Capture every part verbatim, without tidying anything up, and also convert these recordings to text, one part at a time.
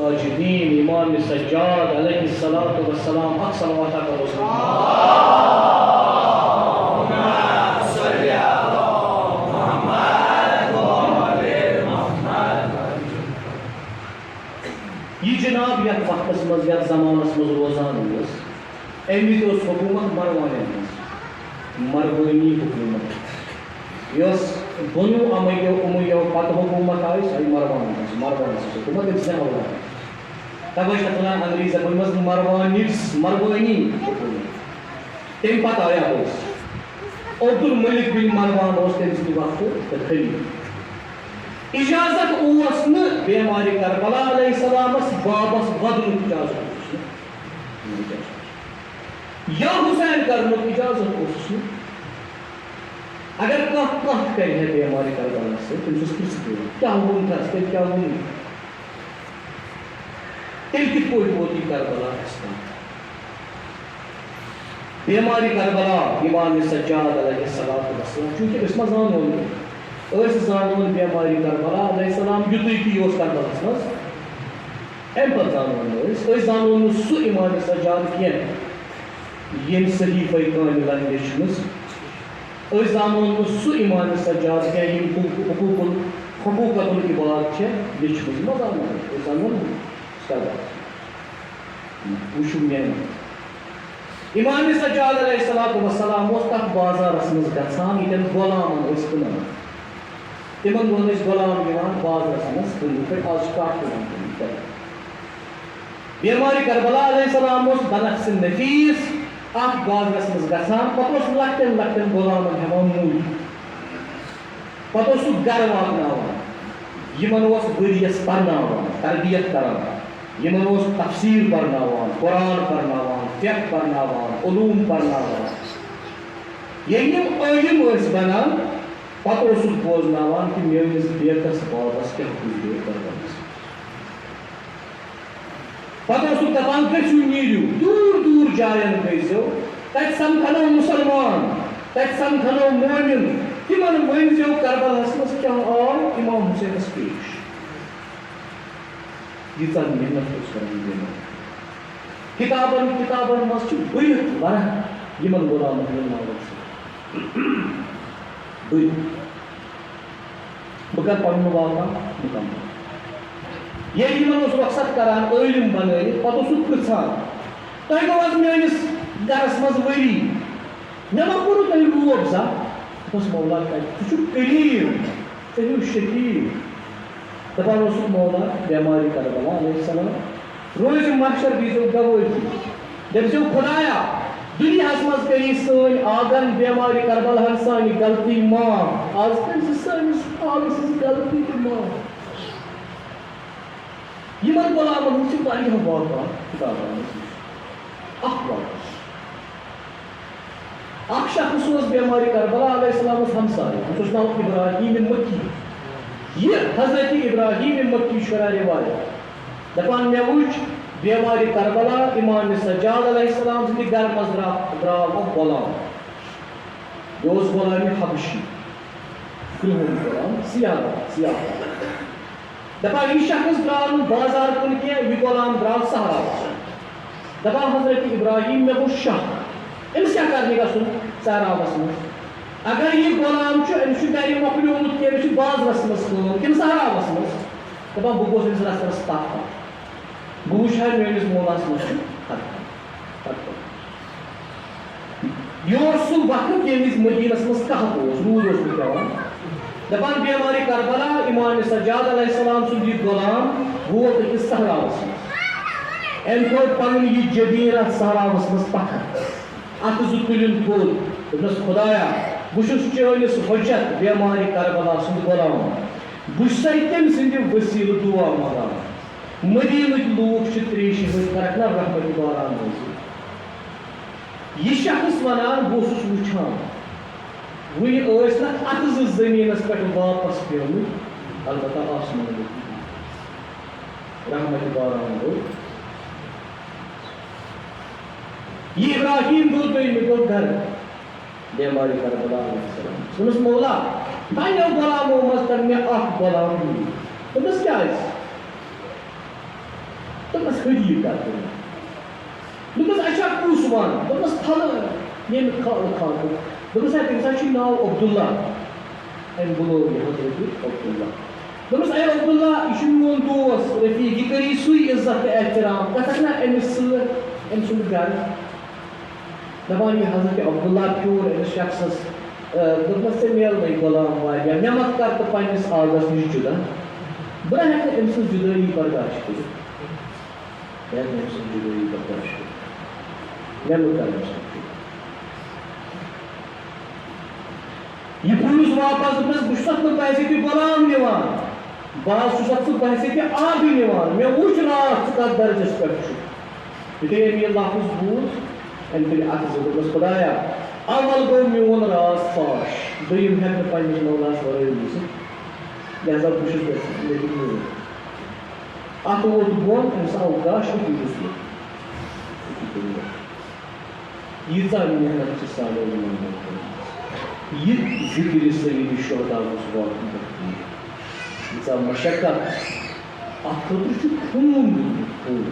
ساجدین، امام سجاد علیہ الصلوۃ والسلام، اکھ صلوات کرو۔ یہ جناب یتھ وقتس منٛز، یتھ زمانس منٛز روزان اوس، امہِ وِزِ اوس حکومت مروانن ہٕنٛز، مروانی حکومت۔ یۄس بنو امیہ، امیہ پتہٕ حکومت آیہِ، سۄ آیہِ مروان منٛز، مروان سٕنٛز حکومت، أمۍ سٕنٛدِ اولاد۔ توے چھِ تَتھ وَنان انگریزی زبٲنۍ منٛز مروانی، مروانی حکومت۔ تَمہِ پتہٕ آیہِ اَپٲرۍ عبدالملک بن مروان اوس تَمہِ سٕنٛدِ وقتہٕ تہٕ خلیفہٕ۔ اجازت اوس نہٕ بیمارِ کربلا علیہ السلامس بابس ودنُک اجازت اوس نہٕ۔ یا حسین کرنُک اجازت اوسُس نہٕ۔ اگر کانٛہہ کتھ کرِ ہے بیمارِ کربلاہس سۭتۍ، تٔمِس اوس پرژھُن پیوان، کیٛاہ ووٚن تس، تٔمۍ کیٛاہ ووٚن؟ تیٚلہِ کِتھ پٲٹھۍ ووت یہِ کربلا اَسہِ تام؟ بیمارِ کربلا، امام سجاد علیہ الصلوۃ والسلام، چونکہ أسۍ ما زانون نہٕ، أسۍ زانون بیمارِ کربلا علیہ السلام یُتُے کہِ یہِ اوس کربلاہس منٛز۔ امہِ پتہٕ زانون نہٕ أسۍ، أسۍ زانون نہٕ سُہ امام سجاد کینٛہہ، ییٚمۍ صحیفے کاملن لیچھمٕژ۔ أسۍ زانون نہٕ سُہ امام سجاد کینٛہہ، ییٚمۍ حقوق، حقوق ال-، حقوق العباد چھےٚ لیچھمٕژ۔ ما زانون أسۍ، أسۍ زانون نہٕ سجاد۔ وٕچھِو میانہِ۔ امام سجاد علیہ الصلوۃ والسلام اوس تتھ بازارس منٛز گژھان، ییٚتٮ۪ن غلامن ٲسۍ کٕنان۔ تِمن دۄہن ٲسۍ غلام یِوان بازرس منٛز کٕننہٕ، یِتھ پٲٹھۍ آز چھِ کٹھ یِوان کٕننہٕ۔ بیمارِ کربلا علیہ السلام اوس بنفس نفیس اتھ بازرس منٛز گژھان، پتہٕ اوس لۄکٹٮ۪ن لۄکٹٮ۪ن غلامن ہٮ۪وان مٔلۍ۔ پتہٕ اوس سُہ گرٕ واتناوان، یِمن اوس ؤریس پرناوان، تربیت کران، یِمن اوس تفسیر پرناوان، قرآن پرناوان، فقہ پرناوان، علوم پرناوان۔ ییٚلہِ یِم عٲلِم ٲسۍ بنان، پتہٕ اوسُکھ بوزناوان کہِ میٲنِس بیکس بابس کیٛاہ گُزریو کربلس منٛز۔ پتہٕ اوسُکھ دپان، گٔژھِو، نیٖرِو، دوٗر دوٗر جاین گٔژھۍزیو، تتہِ سمکھنو مُسلمان، تتہِ سمکھنو مومن، تِمن ؤنۍزیو کربلاہس منٛز کیٛاہ آو امام حسینس پیش۔ ییٖژاہ محنت اوس کران یہِ بیمار۔ کتابن، کتابن منٛز چھِ بٔرِتھ ورق یِمن غلامن ہٕنٛدٮ۪ن ناون سۭتۍ۔ بٔرِتھ۔ بہٕ کرٕ پنُن واقعہ مُکمل۔ ییٚلہِ یِمن اوس رۄخصت کران، عٲلِم بنٲوِتھ، پتہٕ اوسُکھ پرژھان، "تۄہہِ گوٚو آز میٲنِس گرس منٛز ؤری، مےٚ ما کوٚروٕ تۄہہِ روب زانٛہہ؟" دوٚپمس، "مولا کتہِ؟ ژٕ چھُکھ کریم، ژٕ ہیوٗ شفیع۔" دپان اوسُکھ، "مولا، بیمارِ کربلا علیہ السلام، روزِ محشر دیٖزیو گوٲہی۔ دٔپۍزیو، خدایا، دُنیاہس منٛز کٔری سٲنۍ آگن بیمارِ کربلاہن سانہِ غلطی معاف۔ آز کٔرۍ زِ سٲنِس آلہٕ سٕنٛز غلطی تہِ معاف۔" یِمن غلامن ہُنٛد چھِ واریاہ واقعہ کتابن منٛز۔ اکھ واقعہ۔ اکھ شخص اوس بیمارِ کربلا علیہ السلامس ہمسایہِ، أمِس اوس ناو ابراہیم مکی۔ یہِ حضرت ابراہیم مکی چھُ کران روایت۔ دپان، مےٚ وُچھ بیمارِ کربلا امام سجاد علیہ السلام سٕنٛدِ گرٕ منٛز درا-، درٛاو اکھ غلام۔ یہِ اوس غلامِ حبشی، کرٛہُن غلام، سیاہ، سیاہ۔ دپان، یہِ شخص درٛاو نہٕ بازار کُن کینٛہہ، یہِ غلام درٛاو صحراہس۔ دپان، حضرت ابراہیم، مےٚ گوٚو شک، أمِس کیٛاہ کرنہِ گژھُن صحراہس منٛز؟ اگر یہِ غلام چھُ، أمِس چھُ گرِ مۄکلیومُت کینٛہہ، أمِس چھُ بازرس منٛز کٲم کِنہٕ صحراہس منٛز؟ دپان، بہٕ گوس أمِس رژھِ رژھِ پتھ پتھ۔ بہٕ وٕچھِ ہا میٲنِس مولاہس منٛز چھُ فرق۔ فرق۔ یہِ اوس سُہ وقت، ییٚمہِ وِزِ مدیٖنس منٛز قحط اوس، روٗد اوس نہٕ پٮ۪وان۔ دَپان، بیمارِ کربلا، امام سجاد علیہ السلام سُنٛد یہِ غلام ووت أکِس صحراوس منٛز۔ أمۍ کوٚر پنُن یہِ جبیٖن اَتھ صحراوس منٛز پتھر۔ اَتھٕ زٕ تُلِن تھوٚد، دوٚپنَس، خدایا، بہٕ چھُس چٲنِس حجت بیمارِ کربلا سُنٛد غلام۔ بہٕ چھُسَے تٔمۍ سٕنٛدِ ؤسیٖلہٕ دُعا منٛگان۔ مدیٖنٕکۍ لوٗکھ چھِ تریشہِ ہٕنٛدۍ، کرکھ نہ رحمتِ باران نٲزِل۔ یہِ شخص ونان، بہٕ اوسُس وٕچھان، وٕنہِ ٲسۍ نہٕ اتھٕ زٕ زٔمیٖنس پٮ۪ٹھ واپس پیومٕتۍ، البتہ آسمانٕکۍ۔ رحمتِ باران گوٚو۔ یہِ ابراہیم گوٚو دوٚیمہِ دۄہ گرٕ، بیمارِ کربلا علیہ السلام۔ دوٚپنس، مولا، پننیو غلامو منٛز کر مےٚ اکھ غلام یوٗر۔ دوٚپنس، کیازِ؟ دوٚپمَس، "حٲجی کَتھ وَنان؟" دوٚپمَس، "اَچھا، کُس وَن؟" دوٚپمَس، "پھلٲنۍ، ییٚمہِ خالہٕ خانُک۔" دوٚپمَس، "ہے، تٔمِس حظ چھُ ناو عبداللہ۔" أمۍ بُلوو یہِ حضرت عبداللہ۔ دوٚپمَس، "اے عبداللہ، یہِ چھُ میون دوس، رفیق، یہِ کٔرِو سُے عزت تہٕ احترام۔ گژھکھ نا أمِس سۭتۍ، أمۍ سُنٛد گرٕ؟" دَپان، یہِ حضرت عبداللہ پھیوٗر أمِس شخصَس، آ، دوٚپمَس، "ژےٚ میلنَے غلام واریاہ، مےٚ مَتھ کَر تہٕ پنٛنِس آغَس نِش جُدا۔ بہٕ نہ ہٮ۪کہٕ أمۍ سٕنٛز جُدٲیی برداشت کٔرِتھ۔ بہٕ ہٮ۪کہٕ نہٕ أمۍ سٕنٛز جُدٲیی برداشت کٔرِتھ۔ مےٚ مہٕ کَر أمِس سۭتۍ جُدا۔" یہِ پھیوٗرُس واپَس، دوٚپمَس، "بہٕ چھُسَتھ نہٕ بحیثیتِ غلام نِوان، بہٕ حظ چھُسَتھ ژٕ بحیثیتِ آبی نِوان۔ مےٚ وُچھ راتھ ژٕ کَتھ درجَس پٮ۪ٹھ چھُکھ۔" یُتھُے أمۍ یہِ لفظ بوٗز، أمۍ تُلۍ اَتھٕ زٕ، دوٚپنَس، "خۄدایا، اول گوٚو میون راز فاش، دوٚیِم ہٮ۪کہٕ نہٕ پنٛنِس مولاہَس وَرٲے روٗزِتھ، لہذا بہٕ چھُس یَژھان مےٚ دِ نوٗر۔" اَتھٕ ووٚتھ بۄن، أمِس آو گاش، أتی روٗز یہِ۔ ییٖژاہ محنت چھِ سالے یِمَن دۄن کٔرمٕژ۔ یہِ ذِکرِ سیدِ شہدا گوٚژھ واتُن پٮ۪ٹھ پوٗرٕ۔ ییٖژاہ مشقت، اَتھ خٲطرٕ چھُ خوٗن دیُتمُت، خوٗن۔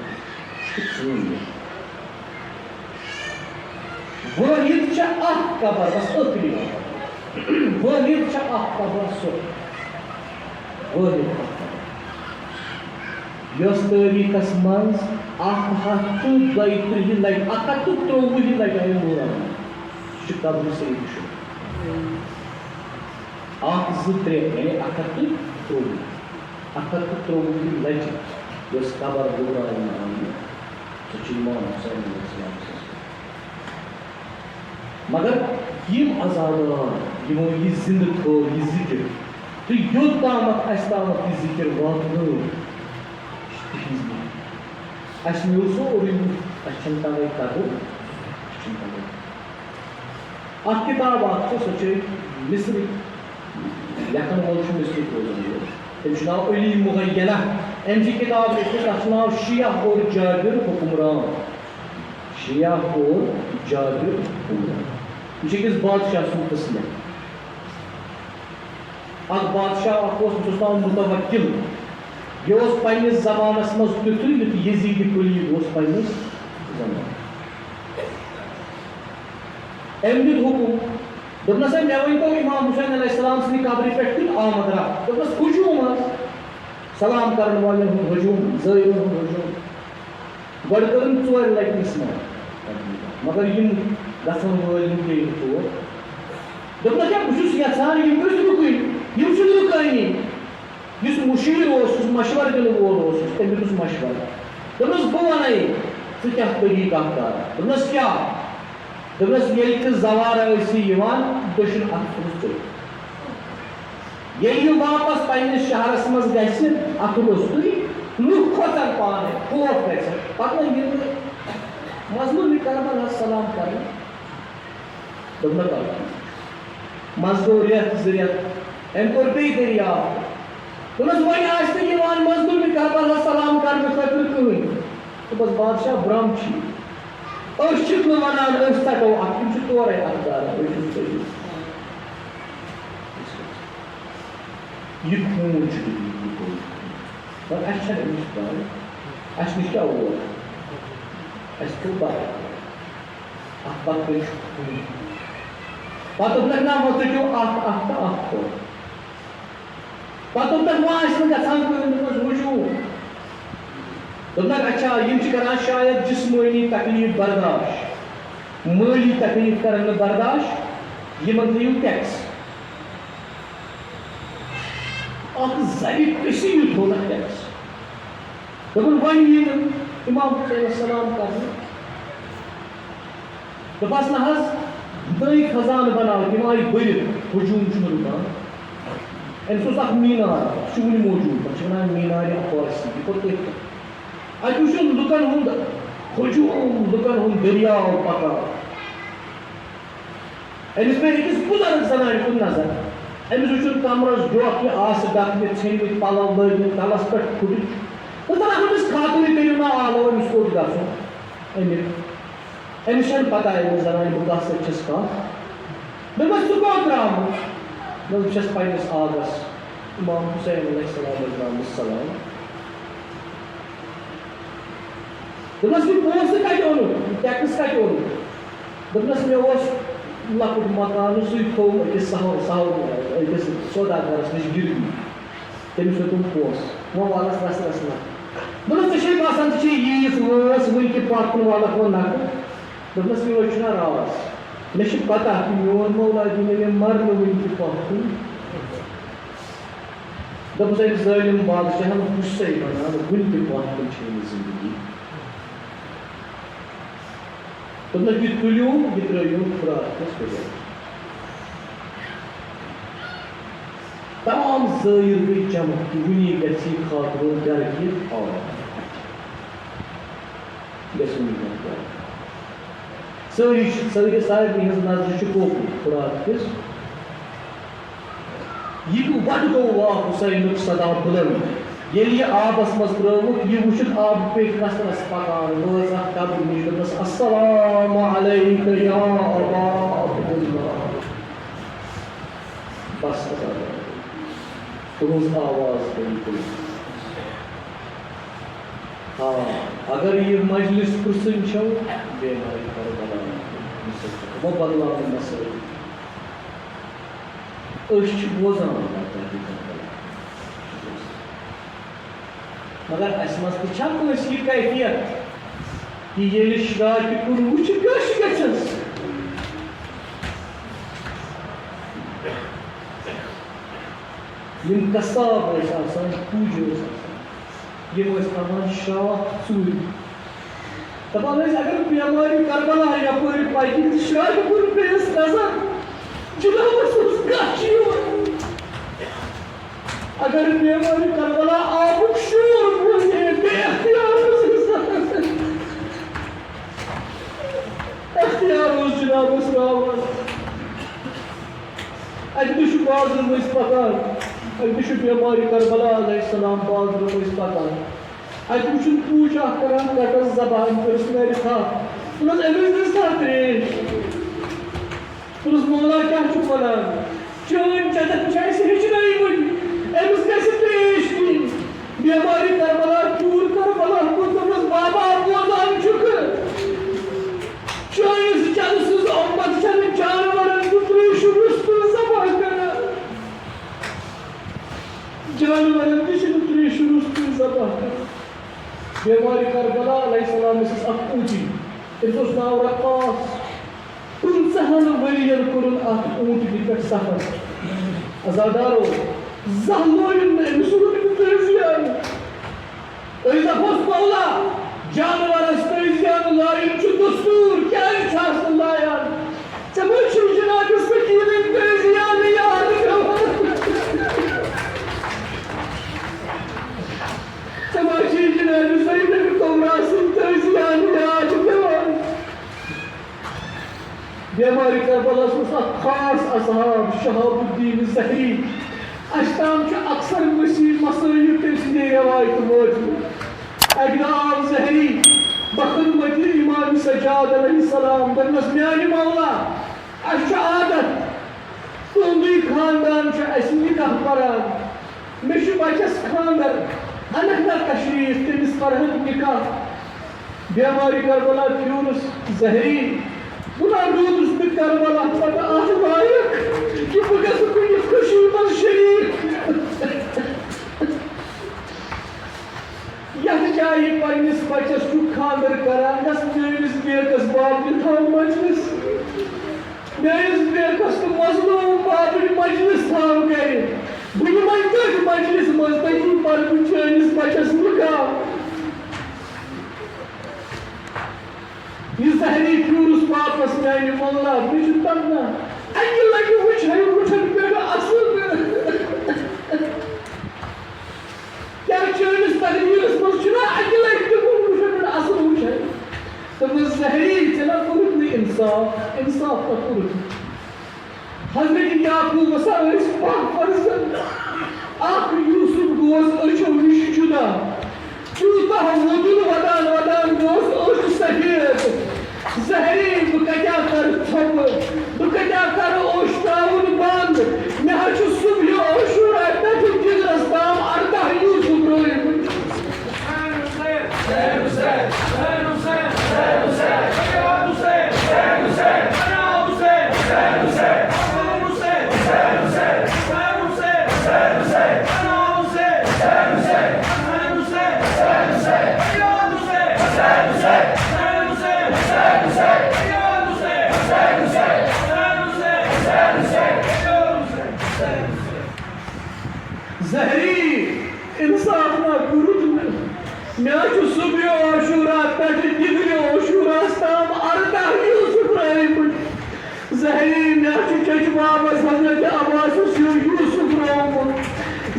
چھُ خوٗن دیُتمُت۔ وٲحد چھےٚ اَکھ قبر، بس ٲخری قبر۔ وٲحد چھےٚ اَکھ قبر سۄ۔ وٲحد اَکھ قبر۔ یۄس تٲریٖخَس منٛز اَکھ ہَتھ تہٕ دۄیہِ تٕرٛہہِ لَٹہِ، اَکھ ہَتھ تہٕ ترٛۆوُہہِ لَٹہِ آیہِ لوران۔ سُہ چھُ قبرِ سیدِ شہدا۔ اَکھ، زٕ، ترٛےٚ، یعنی اَکھ ہَتھ تہٕ ترٛۆوُہ۔ اَکھ ہَتھ تہٕ ترٛۆوُہہِ لَٹہِ یۄس قبر لوراونہٕ آیہِ، سۄ چھِ امام حسین علیہ السلام سٕنٛز۔ مگر یِم عزادار، یِمو یہِ زِندٕ تھٲو، یہِ ذِکِر، تہٕ یوٚت تامَتھ اَسہِ تامَتھ یہِ ذِکِر واتنٲو، یہِ چھِ تِہِنٛز محنت۔ اَسہِ میوٗل سورُے مُفت، اَسہِ چھَنہٕ تَوَے قدٕر، اَسہِ چھَنہٕ تَوَے۔ اَکھ کِتاب اَکھ چھِ، سۄ چھِ مِصرٕکۍ، لیکھَن وول چھُ مِصرٕکۍ روزَن وول۔ تٔمِس چھُ ناو علی مغیلہ۔ أمۍ چھِ کِتاب لیٚچھمٕژ، تَتھ چھُ ناو شیعہ اور جابر حکمران۔ شیعہ اور جابر حکمران۔ یہِ چھِ أکِس بادشاہ سُنٛد قٕصہٕ لیکھان۔ اَکھ بادشاہ اَکھ اوس، تٔمِس اوس ناو متوکل۔ یہِ اوس پنٛنِس زمانَس منٛز تیُتھُے، یُتھ یزیدِ پلیٖد اوس پنٛنِس زمانَس۔ أمۍ دیُت حُکُم، دوٚپنَس، "ہے، مےٚ ؤنۍ تو، امام حسین علیہ السلام سٕنٛدِ قبرِ پٮ۪ٹھ کیُتھ آمد رفت؟" دوٚپنَس، "ہجوم حظ، سلام کرن والٮ۪ن ہُنٛد ہجوم، زٲیرَن ہُنٛد ہجوم۔" گۄڈٕ کٔرٕن ژورِ لٹہِ مسمار، مگر یِم گژھن وٲلۍ یِم پیٚیہِ نہٕ تور۔ دوٚپنَس، "ہے، بہٕ چھُس یژھان، یِم گٔژھۍ رُکٕنۍ، یِم چھِنہٕ رُکٲنی۔" یُس مُشیٖر اوس، یُس مشورٕ دِنہٕ وول اوس، یُس تٔمۍ دیُت مشورٕ۔ دوٚپنَس، "بہٕ وَنَے، ژٕ کیٛاہ طریٖقہ کَر؟" دوٚپنَس، "کیٛاہ؟" دوٚپنَس، "ییٚلہِ تہِ زوارٕ ٲسی یِوان، دٔچھُن اَتھٕ تھوٚوُس ژٔٹِتھ۔ ییٚلہِ یہِ واپس پنٛنِس شہرَس منٛز گژھِ، اَتھٕ روٚستُے، لُکھ کھۄژَن پانَے، خوف گژھِ۔ پَتہٕ نہ یِن نہٕ مظلوٗمِ کربلاہَس سلام کرنہِ۔" دوٚپنَکھ، "آ ٹھیٖک چھُ۔" منٛزٕ گوٚو رٮ۪تھ زٕ رٮ۪تھ، أمۍ کوٚر بیٚیہِ دٔریافت۔ دوٚپنَس، "وۄنۍ آسہِ نہٕ یِوان مظلوٗمِ کربلاہَس سلام کرنہٕ خٲطرٕ کٕہٕنۍ۔" دوٚپمَس، "بادشاہ، برٛم چھِ یہِ۔ أسۍ چھِکھ نہٕ وَنان، أسۍ ژَٹو اَتھ، یِم چھِ تورَے اَتھ دارَن، أسۍ چھِنہٕ ژٔٹِتھ۔" یہِ خوٗن چھُ ڈُبمُت، یہِ گوٚو یہِ خوٗن۔ مگر اَسہِ چھَنہٕ اَمِچ پَے، اَسہِ نِش کیٛاہ ووت؟ اَسہِ کیٛاہ پَے؟ اَتھ پَتہٕ کَنہِ چھُ خوٗن۔ پَتہٕ دوٚپنَکھ، "نہ، وۄنۍ ژٔٹِو اَکھ، اَکھ تہٕ اَکھ کھوٚر۔" پَتہٕ دوٚپنَکھ، "وۄنۍ آسہِ نہٕ گژھان کٕہٕنۍ۔" دوٚپنَس، "وٕچھِو۔" دوٚپنَکھ، "اچھا، یِم چھِ کَران شاید جسمٲنی تکلیٖف برداش، مٲلی تکلیٖف کَرَن نہٕ برداش، یِمَن تھٲیِو ٹیکس۔" اَکھ زَرِ کٔسی یوٗت تھوٚونَکھ ٹیکس۔ دوٚپُن، "وۄنۍ یی نہٕ امام حسینَس سلام کرنہٕ۔" دوٚپہَس، "نہ حظ، نٔے خزانہٕ بناو، تِم آیہِ بٔرِتھ، ہجوم چھُنہٕ رُکان۔" أمِس اوس اکھ مینار، سُہ چھُ وُنہِ موجوٗد، تَتھ چھِ وَنان مینارِ عباسی، یہِ کوٚر تٔتھۍ پٮ۪ٹھ۔ اَتہِ وُچھُن لُکن ہُنٛد ہجوم، لُکن ہُنٛد دٔریاو پَکان۔ أمِس پیٚیہِ أکِس بُزرگ زنانہِ کُن نظر۔ أمِس وُچھُن کمرس ڈۄکھ، یہِ آسہٕ ڈکھ، یہِ ژھیٚنمٕتۍ پلو لٲگِتھ، تلس پٮ۪ٹھ پھُٹِتھ۔ تہٕ تنہا أمِس خاتوٗنہِ کٔرِو نا آلو، أمِس کوٚت گژھُن؟ أمِس، أمِس چھَنہٕ پتہ أمِس زنانہِ بہٕ کَس سۭتۍ چھَس کَتھ۔ دوٚپمَس، "ژٕ کوٚت درٛامُت؟" دوٚپُن، "بہٕ چھَس پنٛنِس آغس، امام حسین علیہ السلامَس درٛامُت سلام۔" دوٚپنَس، "یہِ پونٛسہٕ کَتہِ اوٚنُتھ؟ یہِ ٹیکٕس کَتہِ اوٚنُتھ؟" دوٚپنَس، "مےٚ اوس لۄکُٹ مکانہٕ، سُے تھوٚو أکِس سہو-، سہو-، أکِس سوداگرَس نِش گِروی۔ تٔمِس ہیوٚتُم پونٛسہٕ، وۄنۍ وَلَس رَسہٕ رَسہٕ نَکھٕ۔" دوٚپنَس، "ژےٚ چھے باسان، ژٕ چھے ییٖژ وٲنٛس، وٕنہِ کہِ پَتھ کُن وَلَکھ وۄنۍ نَکھٕ؟" دوٚپنَس، "یِہوٚے چھُنہ راز، مےٚ چھِ پَتہ کہِ میون مولا دِیہِ نہٕ مےٚ مَرنہٕ وٕنہِ تہِ پَتھ کُن۔" دوٚپُس، "أمۍ ظٲلِم بادشاہَن ہُسے وَنان، وٕنہِ تہِ پَتھ کُن چھے نہٕ زِندگی۔" دوٚپنَس، "یہِ تُلِو، یہِ ترٛٲیِو فرات کِس دٔریاوَس۔" تمام زٲیِر گٔے جمع کہِ وٕنی گژھِ یہِ خاتوٗن گرٕ کہِ آب۔ گژھِ وٕنی گرٕ کہِ آب۔ سٲری چھِ، سٲری، سارنٕے ہٕنٛز نظرِ چھِ کوکُر فرات کِس۔ یہِ وَتہِ گوٚو واو حسینُک صدا بُلند۔ ییٚلہِ یہِ آبَس منٛز ترٛٲوُکھ، یہِ وٕچھِتھ آبہٕ پیٚٹھۍ کثرس پکان وٲژ اکھ قبرِ نِش، دوٚپنَس، "السلام علیک یا ابا عبداللہ۔" بس حظ، تُہٕنٛز آواز گٔیہِ بُلند۔ آ، اگر یہِ مجلس پرٛژھٕنۍ چھَو، بیمارِ کربلا، وۄنۍ بدلاو نہٕ مسٲیِل۔ أسۍ چھِ بوزان واتان یہِ کربلا۔ مگر اَسہِ منٛز تہِ چھا کٲنٛسہِ یہِ کیفیت کہِ ییٚلہِ شراکہِ کُن وٕچھِ، کیٛاہ چھُ گژھان؟ یِم قصاب ٲسۍ آسان، پوٗجہِ ٲسۍ آسان، یِم ٲسۍ تھاوان شراکھ ژوٗرِ۔ دَپان ٲسۍ، اگر بیمارِ کربلا یپٲرۍ پکہِ تہٕ شراکہِ کُن پیٚیَس نظر، جنابس اوس غش یِوان۔ اگر بیمارِ کربلا آبُک شور بوزِ ہے، بے اختیار اوس گژھان۔ اختیار اوس جنابس راوان۔ اَکہِ دۄہ چھُ بازرٕ مٔنٛزۍ پکان، اَکہِ دۄہ چھُ بیمارِ کربلا علیہ السلام بازرٕ مٔنٛزۍ پکان۔ اَتہِ وٕچھُن پوٗچھ اکھ کران، کَٹَس زبان کٔرٕس نَرِ تھپھ۔ دوٚپنَس، "أمِس دِژ تھپھ ترٛیش۔" دوٚپنَس، "مولا کیٛاہ چھُکھ وَنان؟ چٲنۍ چَتَتھ چھِ اَسہِ ہیٚچھنٲومٕتۍ، أمِس گژھِ ترٛیش دِنۍ۔" بیمارِ کربلا، پھیوٗر کربلا کُن، دوٚپنَس، "بابا، بوزان چھُکھٕ؟ چٲنِس چَتہٕ سٕنٛز اُمت چھَنہٕ جانوَرَن تہٕ ترٛیشہِ روٚستُے ذبح کران۔" جانورن تہِ چھِنہٕ ترٛیشہِ روٚستُے ذبح کران۔ بیمارِ کربلا علیہ السلامس ٲس اکھ اوٗنٹی، تٔمِس اوس ناو رقاص۔ پٕنٛژٕہن ؤرین کوٚرُن اتھ اوٗنٹنہِ پٮ۪ٹھ سفر۔ عزادارو، زانٛہہ لویُن نہٕ أمِس روٗدمُت تٲزیانہٕ۔ أسۍ دَپوس، "مولا، جانورس تٲزیانہٕ لایُن چھُ دستوٗر، کیٛازِ چھَس نہٕ لایان؟ ژےٚ ما چھُے جناب سکیٖنٕنۍ تٲزیانہٕ یاد پٮ۪وان؟ ژےٚ ما چھُے جناب سیدٕنۍ کبریٰ سٕنٛدۍ تٲزیانہٕ یاد پٮ۪وان؟" بیمارِ کربلاہس منٛز اکھ خاص اصحاب شہاب الدین زہری۔ اسہِ تام چھُ اکثر مسیح مسٲیب تٔمۍ سٕنٛدے روایتہٕ وٲتمٕتۍ۔ اکہِ دۄہ آو زہری بخدمتِ امام سجاد علیہ السلام، دوٚپنس، "میانہِ مولا، اسہِ چھُ عادت، تُہُنٛدُے خاندان چھُ اسہِ نکاح پران۔ مےٚ چھُ بچس خاندر، انکھ نا تشریف، تٔمِس پرہن نکاح۔" بیمارِ کربلا پھیوٗرُس زہری، بہٕ نا روٗدُس نہٕ کربلا پتہٕ اتھ لایق کہِ بہٕ گژھٕ کُنہِ خوشی منٛز شریٖک۔ یتھ جایہِ پننِس بچس چھُ خاندر کران، گژھ میٲنِس بیکس بابلہِ تھاو مجلس۔ میٲنِس بیکس تہٕ مظلوم بابلہِ مجلس تھاو گرِ۔ بہٕ یِمے تٔتھۍ مجلس منٛز، تٔتی پرٕ بہٕ چٲنِس بچس نکاح۔ یہِ زہری پھیوٗرُس واپس میانہِ مولا، مےٚ چھُ تمنا، اکہِ لٹہِ وٕچھے وٕچھن پٮ۪ٹھ اصل۔ کیٛاہ چٲنِس تقدیٖرس منٛز چھُنہ اَکہِ لٹہِ تہِ گوٚمُت وٕچھُن اَصٕل وٕچھُن؟ دوٚپمَس، "زہری، ژےٚ نہ کوٚرُتھ نہٕ اِنصاف، اِنصاف نہ کوٚرُتھ۔" حضرت یعقوبس ہا ٲسۍ پاہ فرزند، اکھ یوسف گوس أچھو نِش جُدا۔ تیوٗتاہ وُدُل ودان ودان گوس أچھ سفید۔ زہری، بہٕ کتیٛاہ کرٕ ژھۄپہٕ، بہٕ کتیٛاہ کرٕ اوٚش ترٛاوُن بنٛد؟ مےٚ حظ چھُ صبحِ عاشورہ پٮ۪ٹھٕ جِگرس تام ارداہ یوٗسف رٲومٕتۍ۔ زہری، انصاف نا کوٚرُتھ مےٚ۔ مےٚ حظ چھُ صبح عاشورہ پٮ۪ٹھٕ دِگرِ عاشوراہس تام ارداہ یوسف رٲومٕتۍ۔ زہری، مےٚ حظ چھُ چچہِ بابس حضرت عباسس ہیوٗ یوسف روومُت۔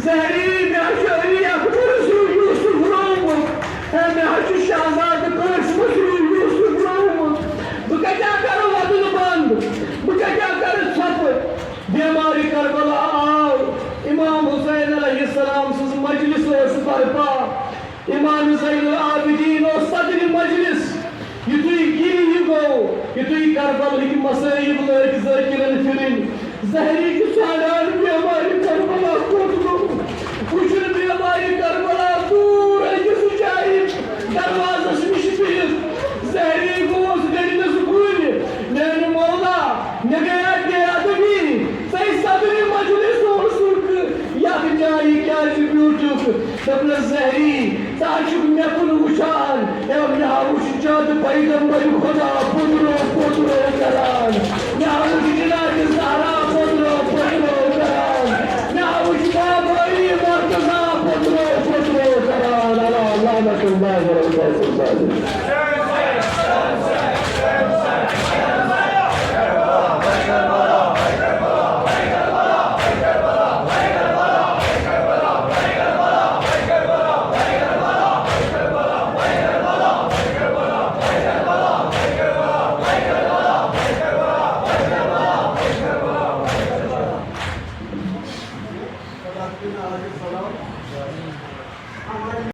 زہری، مےٚ حظ چھُ علی اکبرس ہیوٗ یوسف روومُت۔ ہے، مےٚ حظ چھُ شہزادٕ قٲسمس ہیوٗ یوسف روومُت۔ بہٕ کتہِ کرٕ وۄدُن بنٛد؟ بہٕ کتہِ کرٕ ژھۄپہٕ؟ بیمارِ کربلا آو، امام حسین علیہ السلام سٕنٛز مجلس ٲس برپا۔ امام زین العابدین اوس صدرِ مجلس۔ یُتھُے گِرِ یہِ گوٚو، یُتھُے کربلہٕکۍ مصائب لٲگۍ ذٲکرن پھِرٕنۍ، زہری چھُ ژھانٛڈان بیمارِ کربلا کوٚت گوٚو۔ وٕچھُن بیمارِ کربلا دوٗر أکِس جایہِ دروازس نِش بِہِتھ۔ زہری گوٚوس گٔنٛڈِس گُلۍ، میانہِ مولا، مےٚ گٔیا بے ادبی، ژے صدرِ مجلس اوسُکھ، یتھ جایہِ کیازِ بیوٗٹھُکھ؟ دوٚپنس، زہری، ژٕ ہا چھُکھ مےٚ کُن وٕچھان، ہے، مےٚ ہا وٕچھ چند پیغمبر خدا پُترو پُترو کران، مےٚ ہا وٕچھ جناب زہرا پُترو پُترو کران، مےٚ ہا وٕچھ بابٲیی مرتضی پُترو پُترو کران۔ اللہ لعنت اللہ علیہ وسلم۔